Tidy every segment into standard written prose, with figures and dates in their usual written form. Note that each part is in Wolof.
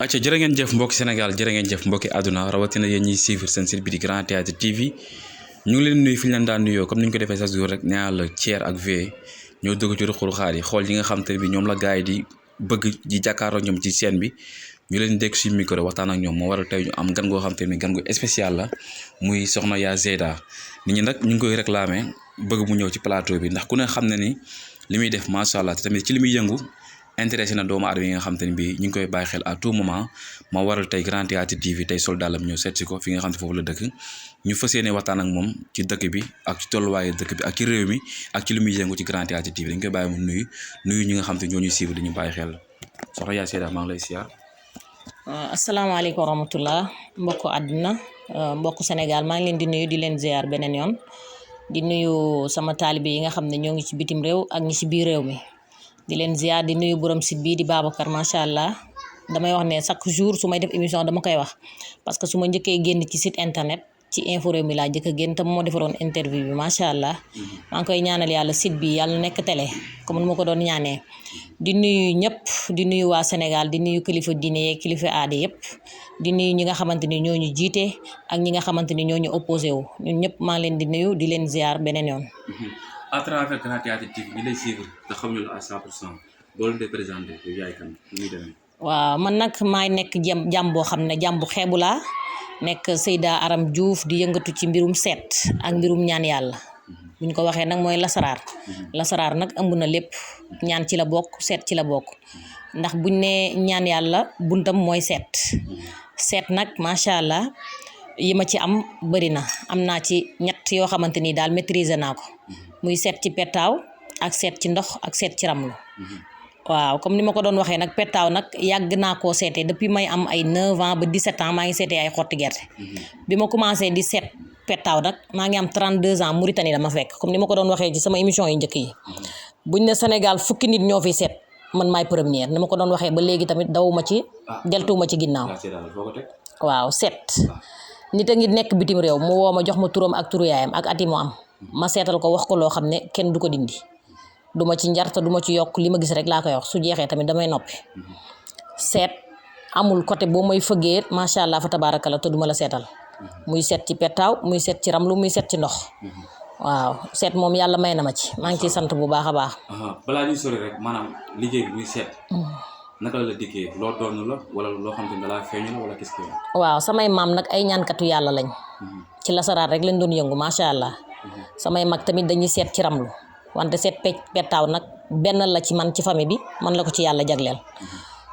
acca jërë ngeen jëf mbokki Sénégal jërë ngeen jëf mbokki àdduna rawatina yéen ñiy suivre seen site bi di Grand Théâtre TV ñu ngi leen nuyu fi ñu leen daan nuyoo comme ni ñu ko defee chaque jour rek ñaa la Thier ak V ñoo dugg ci ruqul xaar yi xool yi nga xam te ne bi ñoom la gars yi di bëgg di jàkkaarloo ñoom ci scène bi ñu leen dégg suñu micro waxtaan ak ñoom moo waral tey ñu am gan goo xam te ne gan gu spécial la muy soxna Ya Zeyda nit ñi nag ñu ngi koy réclamer bëgg mu ñëw ci plateau bi ndax ku ne xam ne ni li muy def macha allah te tamit ci li muy yëngu intéressé na doomu aadama yi nga xam te ne bii ñu ngi koy bàyyi xel à tout moment moo waral tey Grand Théâtre TV tey sol dàllam ñëw seet si ko fi nga xam ne foofu la dëkk ñu fas yéene waxtaan ak moom ci dëkk bi ak ci tolluwaayu dëkk bi ak ci réew mi ak ci li muy yëngu ci Grand Théâtre TV dañ koy bàyyi mu nuyu ñi nga xam te ñoo ñuy suivre di ñu bàyyi xel soxna Ya Zeyda maa ngi lay siyaar. asalaamaaleykum wa rahmatullah mbokku àdduna mbokku Sénégal maa ngi leen di nuyu di leen ziar beneen yoon di nuyu sama taalibe yi nga xam ne ñoo ngi ci bitim réew ak ñi ci biir réew mi di leen ziar di nuyu borom site bii di Babacar macha allah damay wax ne chaque jour su may def émission dama koy wax parce que su ma njëkkee génn ci site internet ci info réew mi laa njëkk a génn te moo defaroon interview bi macha allah maa ngi koy ñaanal yàlla site bi yàlla nekk télé comme nu ma ko doon ñaanee di nuyu ñëpp di nuyu waa Sénégal di nuyu kilifa diine yeeg kilifa aada yëpp di nuyu ñi nga xamante ni ñoo ñu jiite ak ñi nga xamante ni ñoo ñu opposé wu ñun ñëpp maa ngi leen di nuyu di leen ziar beneen yoon. à travers Grand Théâtre TV ñi lay suivre te xamuñu la à 100% boo leen di présenté yow yaay kan muy demee. waaw man nag maay nekk jàmm boo xam ne jàmm bu xeebu laa nekk Seyda Aram Diouf di yëngatu ci mbirum seet ak mbirum ñaan yàlla bu ñu ko waxee nag mooy lasaraar lasaraar nag ëmb na lépp ñaan ci la bokk seet ci la bokk ndax buñ ne ñaan yàlla buntam mooy seet nag macha allah yi ma ci am bëri na am naa ci ñett yoo xamante ni daal maîtriser naa ko muy seet ci pettaaw ak seet ci ndox ak seet ci ramlu waaw comme ni ma ko doon waxee nag pettaaw nag yàgg naa koo seetee depuis may am ay 9 ans ba 17 ans maa ngi seetee ay xotti gerte bi ma commencé di seet pettaaw nag maa ngi am 32 ans Mauritanie dama fekk comme ni ma ko doon waxee ci sama émission yi njëkk yi buñ ne Sénégal fukki nit ñoo fi seet man maay première ni ma ko doon waxee ba léegi tamit dawuma ci deltuwuma ci ginnaaw waaw seet nit a ngi nekk bitim réew mu woo ma jox ma turam ak turu yaayam ak ati mu am ma seetal ko wax ko loo xam ne kenn du ko dindi duma ci njarta duma ci yokk li ma gis rek laa koy wax su jeexee tamit damay noppi seet amul côté boo may fëggee macha allah fa tabaaraka la te duma la seetal muy seet ci pettaaw muy seet ci ramlu muy seet ci ndox waaw seet moom yàlla may na ma ci maa ngi ciy sant bu baax a baax. balaa ñuy sori rek maanaam liggéey bi muy seet. naka la dikkee loo doon la wala loo xam te ne dalaa feeñu la wala qu'est-ce que. waaw samay maam nag ay ñaankatu yàlla lañ. ci lasaraar rek lañ doon yëngu macha allah. samay mag tamit dañuy seet ci ramlu wante seet pettaaw nag benn la ci man ci famille bi man la ko ci yàlla jagleel.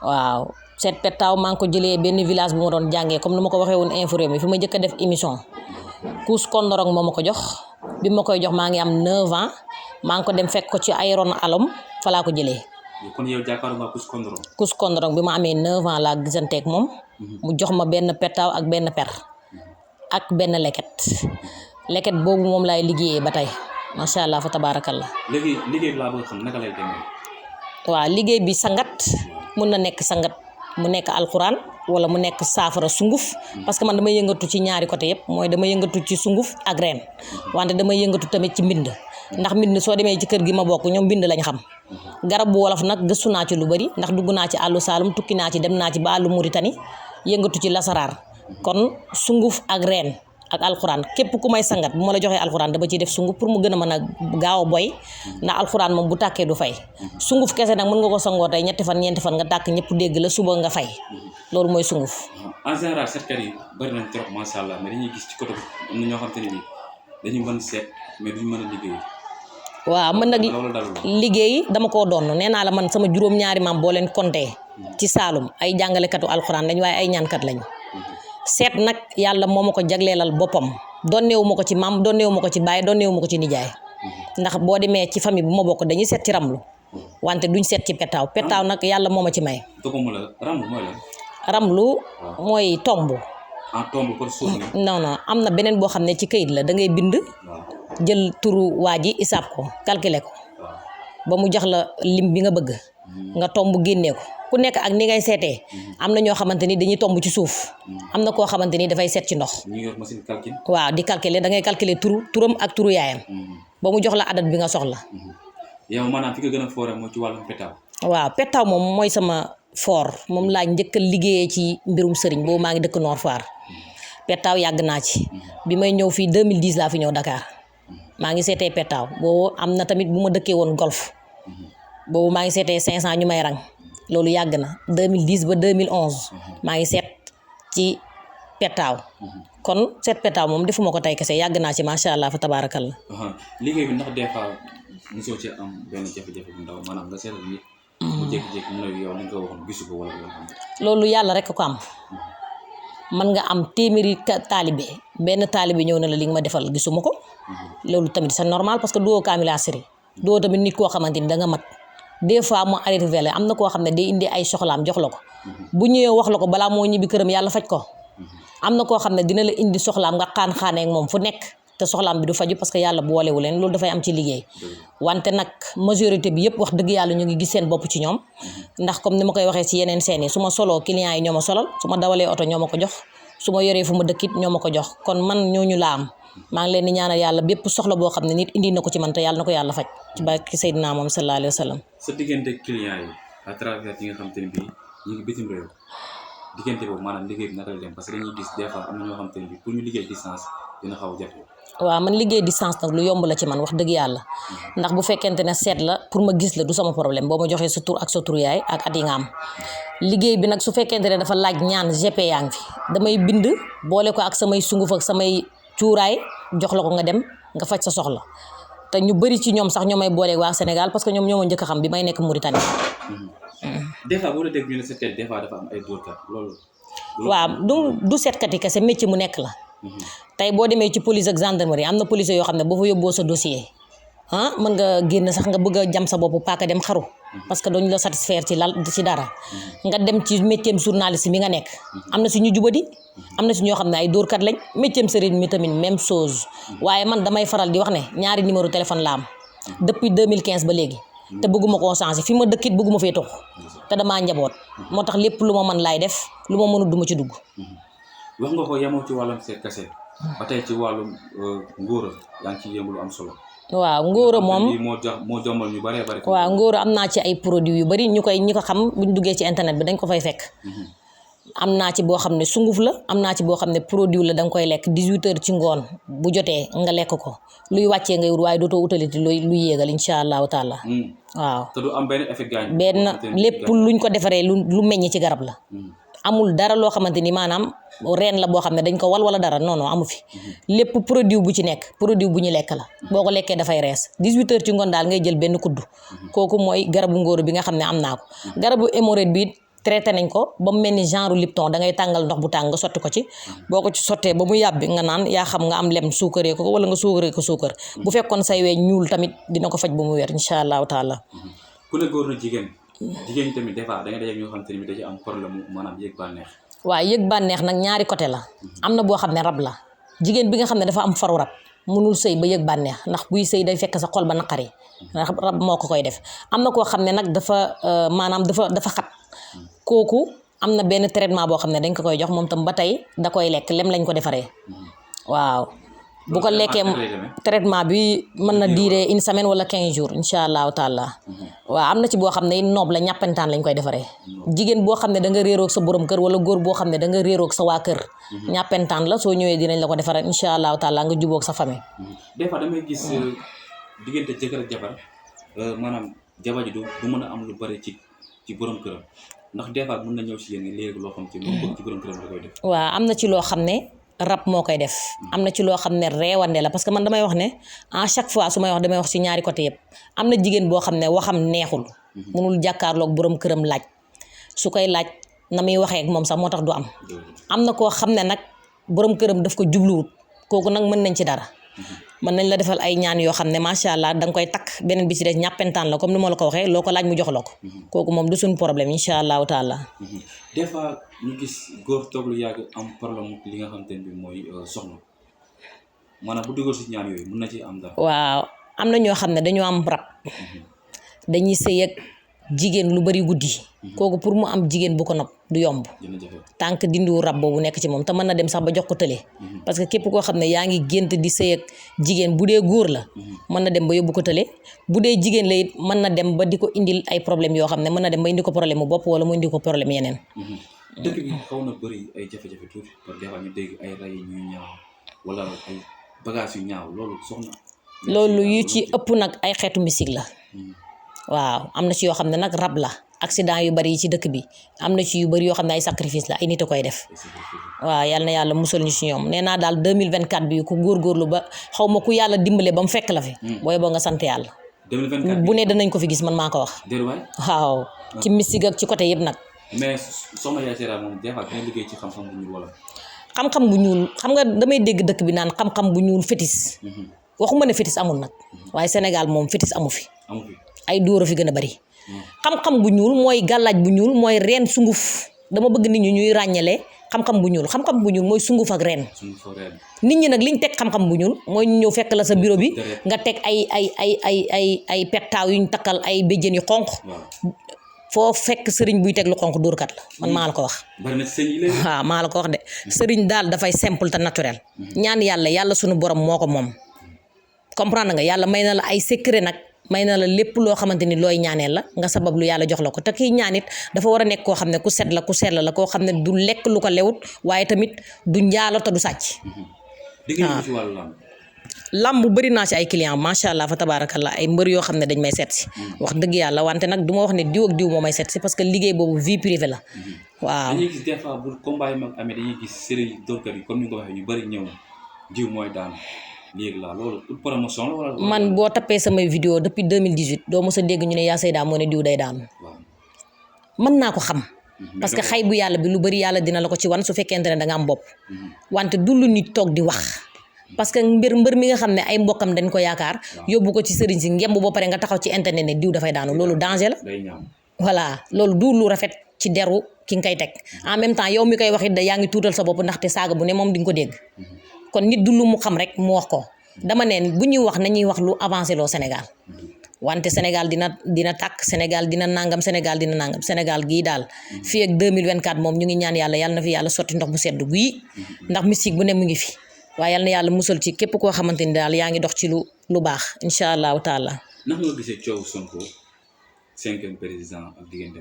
waaw seet pettaaw maa ngi ko jëlee benn village bu ma doon jàngee comme ni ma ko waxee woon info mi fi ma njëkk a def émission. Kuus Kondorong moo ma ko jox bi ma koy jox maa ngi am 9 ans maa ngi ko dem fekk ko ci Ayron alom fa laa ko jëlee. kon yow jàkkaarloo nga Kuus Kondorong bi ma amee 9 ans laa gisanteeg moom mu jox ma benn pettaaw ak benn per ak benn leket boobu moom laay liggéeyee ba tey macha allah fa tabaarakallah. léegi liggéey bi laa bëgg xam naka lay demee. waaw liggéey bi sangat mun na nekk sangat mu nekk alxuraan wala mu nekk saafara sunguf parce que man damay yëngatu ci ñaari côté yëpp mooy damay yëngatu ci sunguf ak reen wante damay yëngatu tamit ci mbind ndax mbind soo demee ci kër gi ma bokk ñoom mbind lañ xam garab bu wolof nag gëstu naa ci lu bari ndax dugg naa ci àllu Saalum tukki naa ci dem naa ci ba àllu Mauritanie yëngatu ci lasaraar kon sunguf ak reen ak alxuraan képp ku may sangat bu ma la joxee alxuraan dama ciy def sunguf pour mu gën a mën a gaaw a boy ndax alxuraan moom bu tàkkee du fay sunguf kese nag mën nga ko sangoo tey ñetti fan ñeenti fan nga tàkk ñëpp dégg la suba nga fay loolu mooy sunguf. en général seetkat yi bëri nañ trop macha allah mais dañuy gis ci côté am na ñoo xam te ne nii dañuy mën seet mais duñ mën a liggéey. waaw man nag liggéey dama koo doon nee naa la man sama juróom-ñaari maam boo leen compté ci Saalum ay jàngalekatu alxuraan lañ waaye ay ñaankat lañ. seet nag yàlla moo ma ko jagleelal boppam donneewu ma ko ci maam donneewu ma ko ci baay donneewu ma ko ci nijaay ndax boo demee ci famille bu ma bokk dañuy seet ci ramlu wante duñ seet ci pettaaw nag yàlla moo ma ci may. ramlu mooy tomb. non am na beneen boo xam ne ci kayit la da ngay bind jël turu waa ji isaab ko calculer ko ba mu jox la lim bi nga bëgg nga tomb génnee ko ku nekk ak ni ngay seetee am na ñoo xamante ni dañuy tomb ci suuf am na koo xamante ni dafay seet ci ndox. waaw di calculer da ngay calculer turam ak turu yaayam ba mu jox la adat bi nga soxla. yow maanaam fi nga gën a foore moo ci wàllum pettaaw. waaw pettaaw moom mooy sama fort moom laa njëkk a liggéeyee ci mbirum sëriñ boobu maa ngi dëkk Nord Foire pettaaw yàgg naa ci bi may ñëw fii 2010 laa fi ñëw Dakar maa ngi seetee pettaaw boobu am na tamit bu ma dëkkee woon golf boobu maa ngi seetee 500 ñu may rang loolu yàgg na 2010 ba 2011 maa ngi seet ci pettaaw kon seet pettaaw moom defuma ko tey kese yàgg naa ci macha allah fa tabaarakalla. liggéey bi ndax des fois mosoo ci am benn jafe-jafe bu ndaw maanaam nga seetal nit mu jékki-jékki mu ne yow li nga ko waxoon gisu ko wala loolu yàlla rek ko am man nga am téeméeri taalibe benn taalibe ñëw na la li nga ma defal gisuma ko loolu tamit c'est normal parce que doo kaamila sëri doo tamit nit koo xamante ni da nga mat des fois mu arrêté vele am na koo xam ne day indi ay soxlaam jox la ko bu ñëwee wax la ko balaa moo ñibbi këram yàlla faj ko am na koo xam ne dina la indi soxlaam nga xaan-xaanee ak moom fu nekk te soxlaam bi du faju parce que yàlla boolewu leen loolu dafay am ci liggéey wante nag majorité bi yëpp wax dëgg yàlla ñu ngi gis seen bopp ci ñoom ndax comme ni ma koy waxee ci yeneen seen yi su ma soloo clients yi ñoo ma solal su ma dawalee oto ñoo ma ko jox su ma yoree fu ma dëkkit ñoo ma ko jox kon man ñooñu laa am maa ngi leen di ñaanal yàlla bépp soxla boo xam ne nit indi na ko ci man te yàlla na ko yàlla faj ci barke Seydina moom sallallahu alayhi wa sallam. sa diggante clients yi à travers yi nga xam te ne bii ñu ngi bitim réew diggante boobu maanaam liggéey bi naka la dem parce que dañuy gis des fois am na ñoo xam te ne bii pour ñu liggéey distance dina xaw a jafe. waaw man liggéey distance nag lu yomb la ci man wax dëgg yàlla ndax bu fekkente ne seet la pour ma gis la du sama problème boo ma joxee sa tur ak sa tur yaay ak at yi nga am liggéey bi nag su fekkente ne dafa laaj ñaan GP yaa ngi fi damay bind boole ko ak samay sunguf ak samay cuuraay jox la ko nga dem nga faj sa soxla te ñu bëri ci ñoom sax ñoo may booleeg waa Sénégal parce que ñoom ñoo ma njëkk a xam bi may nekk Mauritanie. des fois boo la dégg ñu ne sa teel des fois dafa am ay dóorkat loolu. waaw du seetkat yi kese métier mu nekk la. tey boo demee ci police ak gendarmerie am na police yoo xam ne boo fa yóbboo sa dossier mën nga génn sax nga bëgg a jam sa bopp paaka dem xaru parce que dañu la satisfaire ci dara nga dem ci métier journaliste mi nga nekk am na si ñu jubadi am na si ñoo xam ne ay dóorkat lañ métier sëriñ mi tamit même chose waaye man damay faral di wax ne ñaari numéro téléphone la am depuis 2015 ba léegi te bëgguma koo changé fi ma dëkkit bëgguma fee tox te damaa njaboot moo tax lépp lu ma mën laay def lu ma mënul duma ci dugg. wax nga ko yemoo ci wàllum seet kese ba tey ci wàllum ngóora yaa ngi ci yëngu lu am solo. waaw ngóora moom moo jombal ñu bëree bëri. waaw ngóora am naa ci ay produits yu bëri ñi ko xam buñ duggee ci internet bi dañ ko fay fekk. am naa ci boo xam ne sunguf la am naa ci boo xam ne produit la danga koy lekk 18h ci ngoon bu jotee nga lekk ko luy wàccee ngay wut waaye dootoo utaliti luy yéegal incha allahu taala. waaw te du am benn effet gaañ. benn lépp luñ ko defaree lu meññ ci garab la. amul dara loo xamante ni maanaam reen la boo xam ne dañ ko wal wala dara non non amu fi lépp produit bu ci nekk produit bu ñu lekk la boo ko lekkee dafay rees 18h ci ngoon daal ngay jël benn kuddu kooku mooy garabu ngóoro bi nga xam ne am naa ko garabu hémorroïde bi traité nañ ko ba mu mel ni genre Lipton da ngay tàngal ndox bu tàng nga sotti ko ci boo ko ci sottee ba mu yàbbi nga naan yaa xam nga am lem suukaree ko wala nga suukaree ko suukar bu fekkoon say wee ñuul tamit dina ko faj ba mu wér incha allahu taala. ku ne góor na jigéen ñi tamit des fois da nga daje ñoo xam te ne dañuy am problème maanaam yëg bànneex. waaw yëg bànneex nag ñaari côté la am na boo xam ne rab la jigéen bi nga xam ne dafa am faru rab mënul sëy ba yëg bànneex ndax buy sëy day fekk sa xol ba naqari rab moo ko koy def am na koo xam ne nag dafa maanaam dafa xat kooku am na benn traitement boo xam ne dañ ko koy jox moom tam ba tey da koy lekk lem lañ ko defaree waaw bu ko lekkee traitement bi mën na diire une semaine wala 15 jours incha allahu taala waaw am na ci boo xam ne noob la ñàppantaan lañ koy defaree jigéen boo xam ne da nga réeroog sa borom kër wala góor boo xam ne da nga réeroog sa waa kër ñàppantaan la soo ñëwee dinañ la ko defaree incha allahu taala nga jubóog sa famille. des fois damay gis diggante jëkkër ak jabar maanaam jabar ji du mën a am lu bari ci borom këram ndax des fois mën na ñëw si yéen léegi loo xam ci borom këram la koy def. waaw am na ci loo xam ne rab moo koy def am na ci loo xam ne reewande la parce que man damay wax ne à chaque fois su may wax damay wax ci ñaari côté yëpp am na jigéen boo xam ne waxam neexul mënul jàkkaarloog borom këram laaj su koy laaj na muy waxee ak moom sax moo tax du am na koo xam ne nag borom këram daf ko jubluwut kooku nag mën nañ ci dara mën nañ la defal ay ñaan yoo xam ne macha allah danga koy takk beneen bi ci des ñàppentaan la comme ni ma la ko waxee loo ko laaj mu jox la ko kooku moom du suñ problème incha allahu taala. des fois ñu gis góor toog lu yàgg am problème li nga xam te ne bi mooy soxna maanaam bu dugal si ñaan yooyu mën na ci am dara. waaw am na ñoo xam ne dañoo am rab dañuy sëy ak jigéen lu bari guddi kooku pour mu am jigéen bu ko nopp du yomb tant que dindiwu rab boobu nekk ci moom te mën na dem sax ba jox ko tële parce que képp koo xam ne yaa ngi gént di sëy ak jigéen bu dee góor la mën na dem ba yóbbu ko tële bu dee jigéen la it mën na dem ba di ko indil ay problème yoo xam ne mën na dem ba indi ko problème mu bopp wala mu indi ko problème yeneen dëkk bi xaw na bëri ay jafe-jafe tuuti par des fois ñu dégg ay ray ñuy ñaaw wala ay bagages yu ñaaw loolu soxna loolu yu ci ëpp nag ay xeetu mystique la waaw am na ci yoo xam ne nag rab la accident yu bari yi ci dëkk bi am na ci yu bari yoo xam ne ay sacrifice la ay nit a koy def waaw yal na yàlla musal ñu ci ñoom nee naa daal 2024 bi ku góorgóorlu ba xaw ma ku yàlla dimbale ba mu fekk la fi booy boo nga sant yàlla 2024 bu ne danañ ko fi gis man maa ko wax waaw ci mystique ak ci côté yëpp nag mais soxna Yaye Seyda moom des fois dina liggéey ci xam-xam bu ñuul wala xam-xam bu ñuul xam nga damay dégg dëkk bi naan xam-xam bu ñuul fétis waxuma ne fétis amul nag waaye Sénégal moom fétis amu fi ay dóor a fi gën a bari xam-xam bu ñuul mooy gàllaaj bu ñuul mooy reen sunguf dama bëgg nit ñi ñuy ràññale xam-xam bu ñuul xam-xam bu ñuul mooy sunguf ak reen nit ñi nag liñ teg xam-xam bu ñuul mooy ñu ñëw fekk la sa bureau bi nga teg ay pettaaw yuñ takkal ay béjjén yu xonq foo fekk sëriñ buy teg lu xonq dóorkat la man maa la ko wax waaw maa la ko wax de sëriñ daal dafay simple te naturel ñaan yàlla sunu borom moo ko moom comprendre nga yàlla may na la ay secret nag may na la lépp loo xamante ni looy ñaaneel la nga sabab lu yàlla jox la ko te kii ñaanit dafa war a nekk koo xam ne ku set la ku sell la koo xam ne du lekk lu ko lewut waaye tamit du njaalo te du sàcc lamb bëri naa ci ay client macha allah fa tabarakallah ay mbër yoo xam ne dañ may seet si wax dëgg yàlla wante nag du ma wax ne diw ak diw moo may seet si parce que liggéey boobu vie privée la waaw dañuy gis des fois bu combat yi mag amee dañuy gis série dóorkat yi comme ni nga ko waxee ñu bëri ñëw diw mooy daan léegi la loolu promotion la wala man boo tappee samay vidéo depuis 2018 doo mos a dégg ñu ne Yaye Seyda moo ne diw day daanu mën naa ko xam parce que xay bu yàlla bi lu bëri yàlla dina la ko ci wan su fekkente ne da nga am bopp wante du lu nit toog di wax parce que mbër mi nga xam ne ay mbokkam dañ ko yaakaar yóbbu ko ci sëriñ si ngemb ba pare nga taxaw ci internet ne diw dafay daanu loolu danger la voilà loolu du lu rafet ci deru ki nga koy teg en même temps yow mi koy wax it da yaa ngi tuutal sa bopp ndaxte saaga bu ne moom di nga ko dégg kon nit du lu mu xam rek mu wax ko dama neen bu ñuy wax nañuy wax lu avancé loo Sénégal wante Sénégal dina tàkk Sénégal dina nangam Sénégal gii daal fii ak 2024 moom ñu ngi ñaan yàlla na fi yàlla sotti ndox bu sedd guyi ndax mystique bu ne mu ngi fi waaye yal na yàlla musal ci képp koo xamante ni daal yaa ngi dox ci lu baax incha allahu taala. ndax nga gisee coow Sonko 5e président ak diggante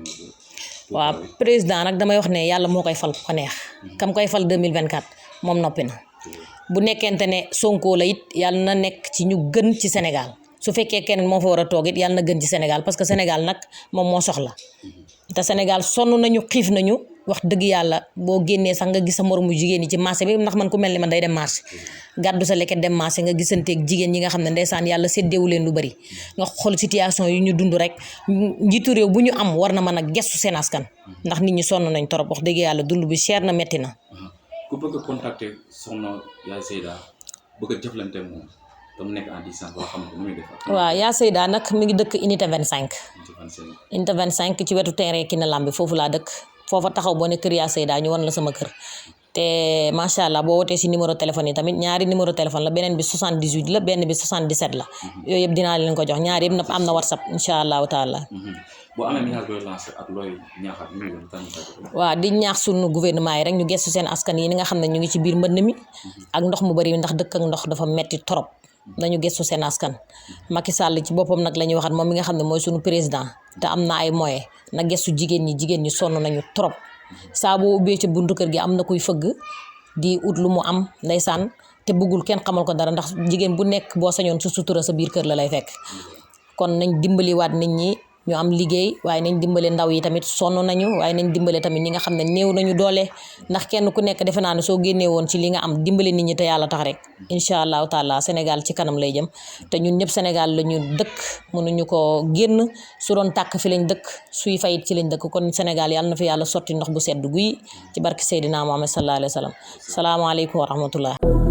waaw président nag damay wax ne yàlla moo koy fal ko neex kam koy fal 2024 moom noppi na bu nekkente ne Sonko la it yàlla na nekk ci ñu gën ci Sénégal su fekkee keneen moo fa war a toog it yàlla na gën ci Sénégal parce que Sénégal nag moom moo soxla te Sénégal sonn nañu xiif nañu wax dëgg yàlla boo génnee sax nga gis sa moromu jigéen ñi ci marché bi ndax man ku mel ni man day dem marché gàddu sa leket dem marché nga gisanteeg jigéen ñi nga xam ne ndeysaan yàlla séddeewu leen lu bari nga xool situation yi ñu dund rek njiitu réew bu ñu am war na mën a gestu seen askan ndax nit ñi sonn nañ torop wax dëgg yàlla dund bi cher na metti na. ku bëgg a contacter soxna Yaye Seyda bëgg a jëflante moom te mu nekk en distance boo xam ne muy def. waaw Yaye Seyda nag mi ngi dëkk unité 25. unité 25 ci wetu terrain Kiné Lambi foofu laa dëkk. foofa taxaw boo ne kër Yaye Seyda ñu wan la sama kër te macha allah boo wootee si numéro téléphone yi tamit ñaari numéro téléphone la beneen bi 78 la benn bi 77 la yooyu yëpp dinaa leen ko jox ñaari yëpp am na whatsapp incha allahu taala. boo amee message booy lancé ak looy ñaaxaat waaw di ñaax sunu gouvernement yi rek ñu gestu seen askan yi ni nga xam ne ñu ngi ci biir mbënd mi ak ndox mu bari ndax dëkk ak ndox dafa metti trop nañu gestu seen askan. Macky Sall ci boppam nag la ñuy waxat moom mi nga xam ne mooy sunu président te am na ay moyens na gestu jigéen ñi sonn nañu trop saa boo ubbee ci buntu kër gi am na kuy fëgg di ut lu mu am ndeysaan te bëggul kenn xamal ko dara ndax jigéen bu nekk boo sañoon su sutura sa biir kër la lay fekk kon nañ dimbaliwaat nit ñi ñu am liggéey waaye nañ dimbale ndaw yi tamit sonn nañu waaye nañ dimbale tamit ñi nga xam ne néew nañu doole ndax kenn ku nekk defe naa ne soo génnee woon ci li nga am dimbale nit ñi te yàlla tax rek incha allahu taala Sénégal ci kanam lay jëm te ñun ñëpp Sénégal la ñu dëkk mënuñu ko génn su doon tàkk fi lañ dëkk suy fayit ci lañ dëkk kon Sénégal yàlla na fi yàlla sotti ndox bu sedd guy ci barki Seydina Muhammad sallallahu alayhi wa sallam salaamaaleykum wa rahmatullah